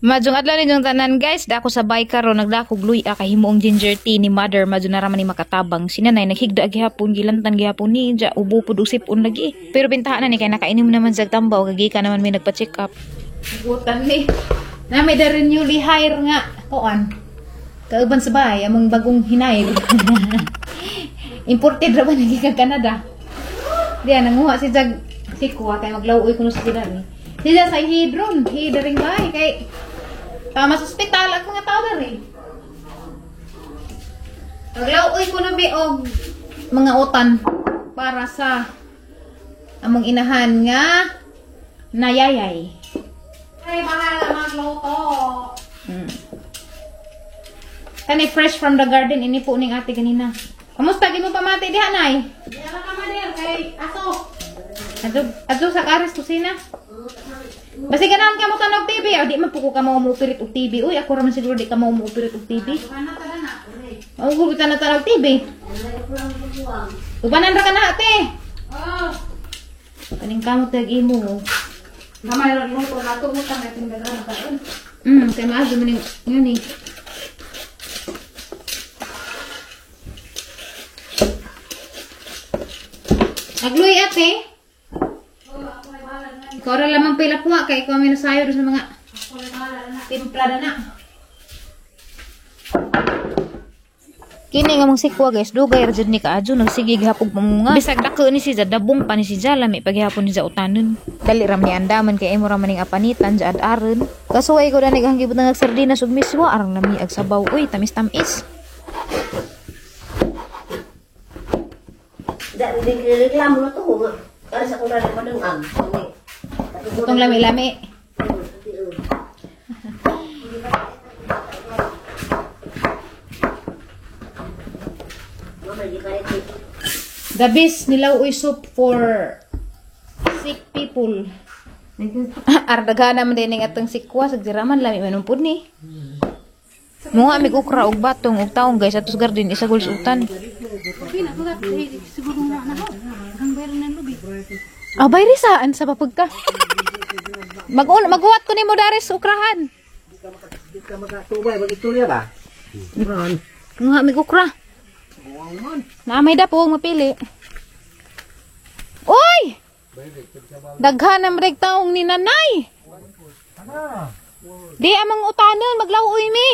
Madyong adlaw ninyong tanan, guys, dako sa bay karon nagdako luya kay himuong ginger tea ni mother, madyo na raman ni makatabang. Si nanay naghigda gihapon, gilantan gihapon ni ja ubo pud usip-on lagi. Pero bintahan na ni kay nakainom naman sa tambaw kay gikan naman may nagpa-check up. Gutan ni. Nami da rin newly hire nga kuan. Kauban sa bahay among bagong hinire. Imported ra ba naging Canada. Diya nanguha si Jag si kuha kay maglawuoy kuno sa sila ni. Siya sa hidron, hidaring bahay kay tama sa ospital at mga tao diri. Maglawuoy kuno mi og mga utan para sa among inahan nga nayayay. Ay, bahala magluto. Kani fresh from the garden ini po ning ate ganina. Kamusta gi mo pamati diha, nay? Di ala ka mader kay aso. Adto adto sa kares kusina. Basi ganahan ka mo tanog TV. O, di man po ko ka mo operate og TV. Uy, ako ra man siguro di ka mo operate og TV. Kana ta na. Mao ko ta na tanog TV. Ubanan ra ka na, ate. Oh, Kaning kamot tag imo. gamay ra luto na to utang na tindagan kaon. Kay maayo man ning ngani. Agluy, ate. Ikaw ra lamang pila kuha kay ikaw may nasayo sa mga timpla na na. Kini nga mong sikwa, guys, dugay ra jud ni kaadyo nagsige gihapon pamunga. Bisag dako ni si dabong pa ni si lami paghihapon ni sa utanon. Dali ra ni andaman kay imo ra maning apanitan ja ad-aron. Kasuway ko dani gahang gibutang ag sardinas ug miswa arang lami ag sabaw uy, tamis-tamis. Da, hindi reklamo na to. Para sa kung rali madungag. Itong lami-lami. The best nilaw uy soup for sick people. Ardagana man din ning atong sikwa sa diraman lami man pud ni. Muha mig okra og batong og taong, guys, atos garden isagol sa utan. Ah, bayri saan sa papagka? Mag maghuwat ko nimo daris okrahan. Di ka makatubay, mag-istorya ba? Muha mig okra. Naamay da po mapili. Uy! Daghan ang reg taong ni nanay. Di amang utanon, maglawuoy mi.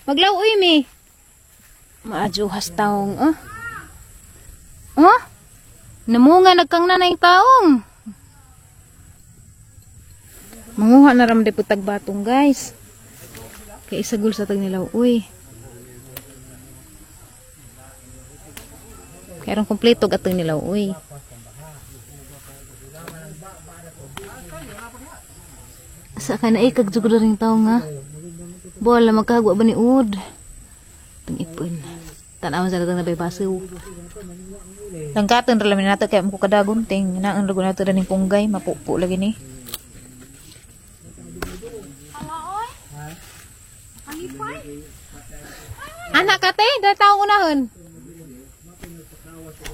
Maglawuoy mi. Maajuhas taong, oh. Oh? Namunga nagkang nanay taong. Manguha na ramde po tagbatong, guys. Kay isagol sa tag nilaw, uy. Kaya ron kompleto atong nilaw, uy. Asa ka na ikag jugod ring taong nga. Bola magkahagwa ba ni ud? Itong ipon. Tanawan sa natang nabay basiw. Langkatan ra lamin nato kay mo kadagunting. Naan ra nato daning punggay mapupo lagi ni. Anak ka te, dahil taong unahon.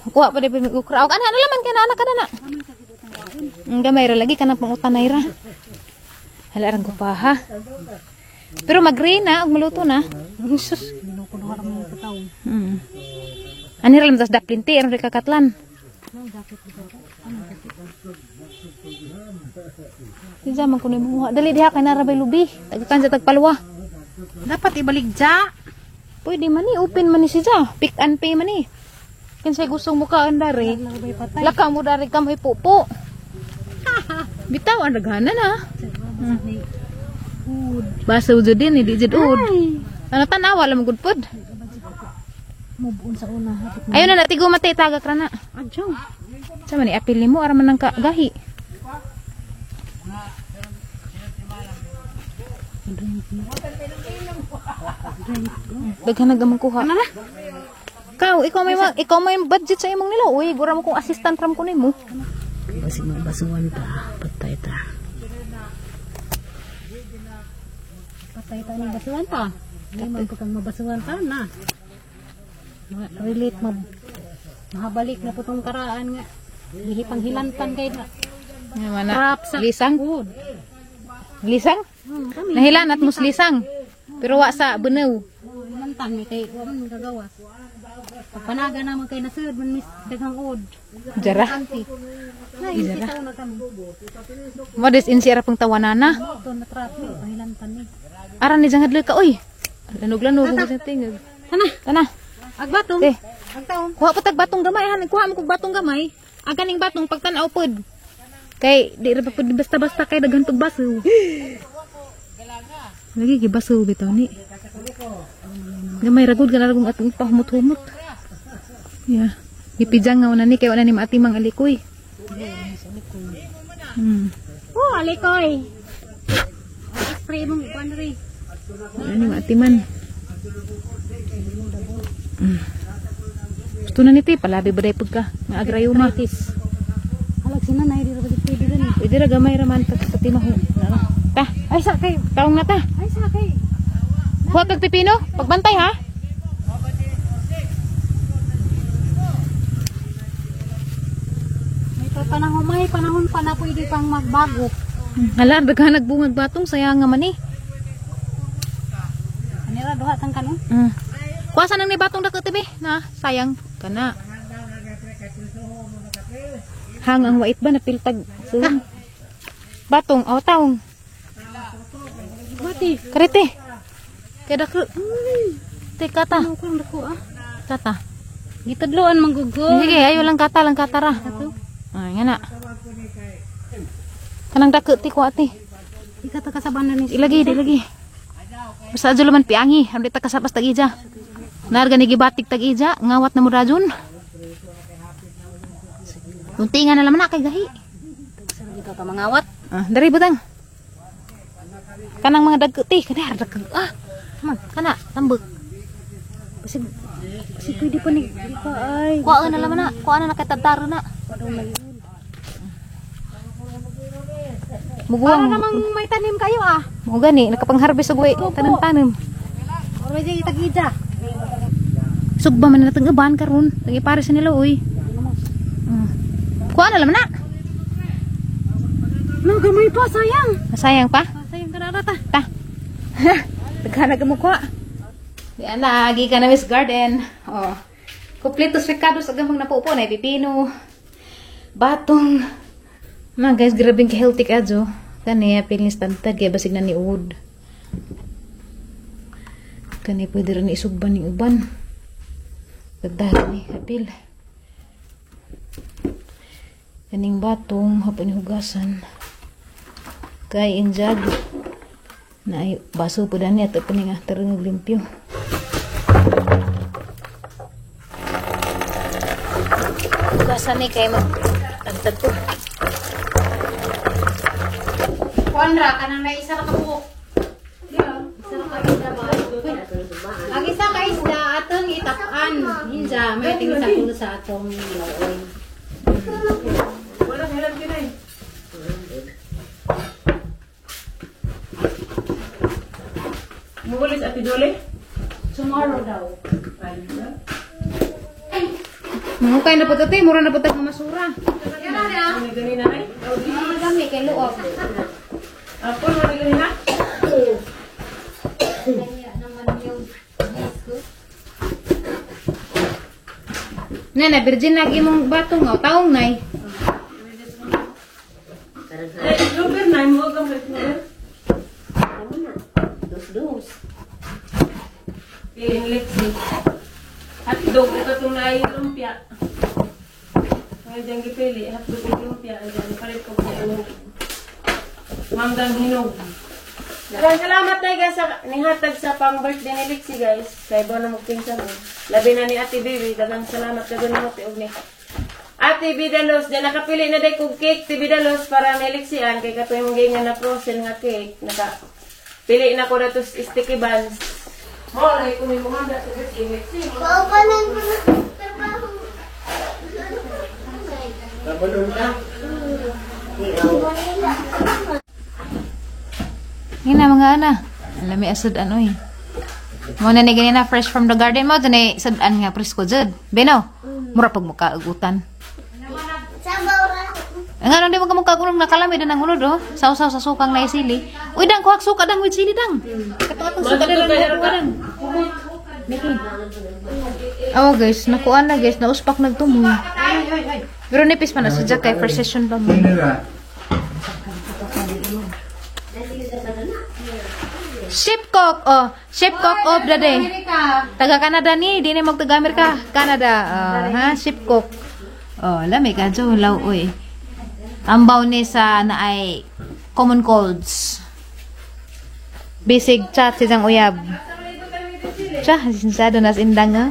Kuha pa di pa mag-ukra. Anak na laman ka na, anak ka na na. Ang gamay ra lagi, kanang pangutanay ra. Hala, arang ko pa ha. Pero mag-green na, og maluto na. Jesus. Ani ra lang tas daplinti, aron ri kakatlan. Di man kuno muha. Dali diha kay narabay lubi. Tagakan sa tagpalwa. Dapat ibalik ja. Pwede man ni, open man ni si ja. Pick and pay man ni. Kinsay gustong mukaan dari. Laka mo dari kam ipupo. Bitaw ang daghanan na. Basaw jud din, di jud ud. Ano tanawa lang gud pod. Move on sa una. Ayun na natigo mati tagak ra na. Adyo. Sa man ni apil nimo ara man nang kagahi. Daghan na gamang kuha. Ano na? Kaw, ikaw may budget sa imong nila. Uy, gura mo kung assistant ram ko nimo. Basig mabasuan ta, patay ta. Patay ta ng basuan ta. Hindi man ko kang mabasuan ta na. Relate mab mahabalik na putong karaan nga. Gihipang hilantan kay na. Nga man na. Trap sa Lisang. Good. Lisang? Nahilan at muslisang. Pero wa sa bunaw. Hilantan mi kay wa man gagawas. Pagpanaga naman kay nasud man mis daghang od. Jara. Anti. Na isitaw na kami. Mo des insi ara pang tawanana. Ito na traffic, pahilantan ni. Ara ni jangadlo ka oy. Lanog-lanog ko sa tingog. Tana, Tana. agbatong. Te. Agtaong. Kuha pa tag batong gamay han, kuha mo kog batong gamay. Ang kaning batong pagtan-aw pod. Kay di ra pa pud basta-basta kay daghan tug baso. Lagi gibaso bitaw ni. Gamay ra gud kana ragong atong pahumot-humot. Yeah. Gipijang nga una ni kay wala ni maatimang alikoy. Oh, alikoy. Spray mong kuan ri. Wala ni maatiman. Gusto na ni te, palabi ba day pud ka? Nga agrayuma. Halag sinanay di ra ba pwede rin. Pwede ra gamay ra man pati maho. Ta, Ay sa kay. taong na ta. Ay sa kay. Huwag kag pipino, pagbantay ha. May pa panahon, may panahon pa na pwede pang magbago. Hala, daghan nagbungag batong sayang nga man eh. Anira duha tang kanon. Kuha sa nang ni batong dako tibi. Na, sayang kana. Hang ang wait ba napiltag so, batong aw taong. Bati. Karete. Kay dako. Te kata. Ano ko dako ah. Kata. Gitadloan manggugo. Sige, ayo lang kata lang kata ra. Ay nga na. Kanang dako ti kuha ti. Ikata kasaban na ni. Ilagi, ilagi. Basta adyo laman piangi, amdi ta kasabas tag ija. Narga ni gibatik tag ija, ngawat na mo rajon. Unti nga na laman na kay gahi. Dito ka mangawat. Ah, dari butang. Kanang mga dagko ti, kana dagko. Ah. Man, kana tambok. Kasi kasi pwede pa ni di pa ay. Kuha na laman na, kuha na nakatadtaro na. Para Muguang, namang may tanim kayo ah. mo gani nakapangharvest og way tanom-tanom. Or may tagija. Sugba man na natang uban karon, tagi pare sa nila oy. Kuha na laman na. No, gamay pa sayang. Masayang pa. Sayang ka na rata. Ta. Daghan na mukha. Di ana, agi ka na Miss Garden. Oh. Kompleto sa rekado sa gamang napupo na pipino. Batong. Ma guys, grabing ka healthy ka jo. Kani apil ni tantad kay basig na ni uod. Kani pwede ra ni isugban ni uban. Dagdag ni apil. Kaning batong hapon hugasan. Kay injag na ay baso po dani ato pa ni nga tarong limpyo. Hugasan ni kay mag tagtag ko. Kuan ra kanang may isa ra ka buok. Isa ra ka isda ba? Ang isa ka isda atong itapan. Hinja, may tingin sa kulo sa atong lauoy. Wala hilang kinay. Mugulis Ate Jolly? Tomorrow daw. Mangukay na po to, te. Mura na po tag masura. Ano ganina ay? Madami kay luog. Apple, ano ganina? Kaya naman yung disco. Nay, na virgin lagi mong batong o taong nay. Eh, Robert na, mo kang Robert. Tama na. Dos-dos. Piling lipstick. Hotdog, ito itong nai lumpia. Ngayon diyang gipili, hotdog ug lumpia. Ayan, palit ko po. Manggang hinog. Maraming salamat tayo guys sa nihatag sa pang birthday ni Lexie guys. Kay ba na magpinsan mo. Labi na ni Ate Baby, daghang salamat daghang mo og ni Ate Bidalos, diyan nakapili na day kog cake Ate Bidalos para ni Lexian kay katoy mong giingan na frozen nga cake. Naka pili na ko dato sticky buns. Mo lagi ko may muhanda sa birthday ni Lexie. Paupanan ko na trabaho. Babulong ka. Manila. Yun na mga ana. Alam may asud ano eh. Mo na ni ganina fresh from the garden mo dunay sudan nga presko jud. Beno, mura pag muka ugutan. Sabaw ra. Ang ano di mo kamukha kulong nakalami din ang unod oh. Sausaw sa sukang na sili. Uy dang kuhag suka dang with sili dang. Katong atong suka dang kuha dang. Miki. Oh guys, nakuan na guys, nauspak nagtumoy. Pero nipis man na sa Jack kay first session pa mo. Ship cock oh, ship cock of the day. Taga Canada ni, di na magtaga Amerika. Canada, oh, ha, ship cock. Oh, lami ka jo, law oy. Ambaw ni sa naay common colds. Basic chat si isang uyab. Cha, sinsado nas indang ha.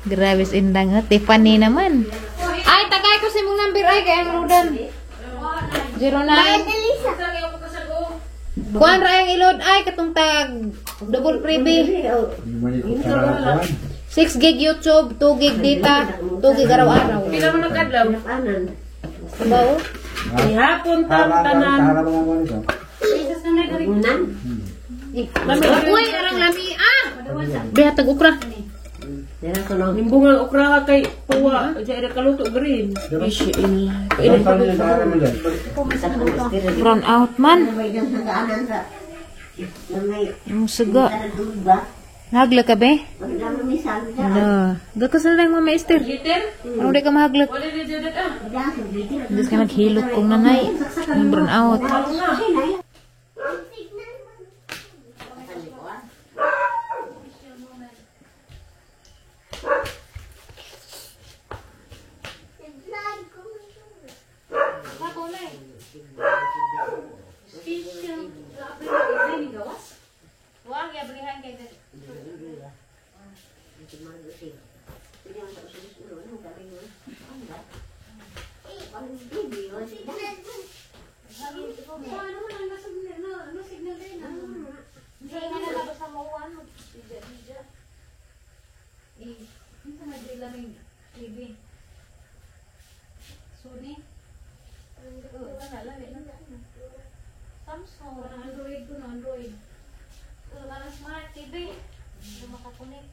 Grabe sa indang ha. Tiffany naman. Ay, tagay ko sa imong number ay kay ang Rodan. 09. Kuan ra ang ilod ay katong tag double freebie. 6 gig YouTube, 2 gig data, 2 gig araw-araw. Pila mo nagkadlaw? Anan. Ba oh? Ihapon tam tanan. Nan. Uy, arang lami ah. Bihatag okra. Dira ko no. Nimbungang okra kay puwa. Diya ira kaluto green. Ishi in life. Brown out man. May dang hangganan sa may Yung suga. duba. Nagla ka be? Pagdama mi sa amin. Ala. Gakas na lang Mama Esther. Ano di ka mahaglak? Wala di dyan ah. Diyos ka naghilot kong nanay. Yung brown out. Samsung, Android ko na Android. Wala ka ng smart TV. Hindi makakunik.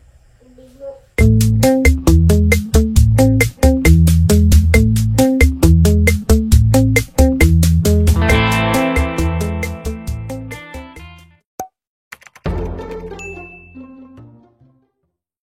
Hindi mo.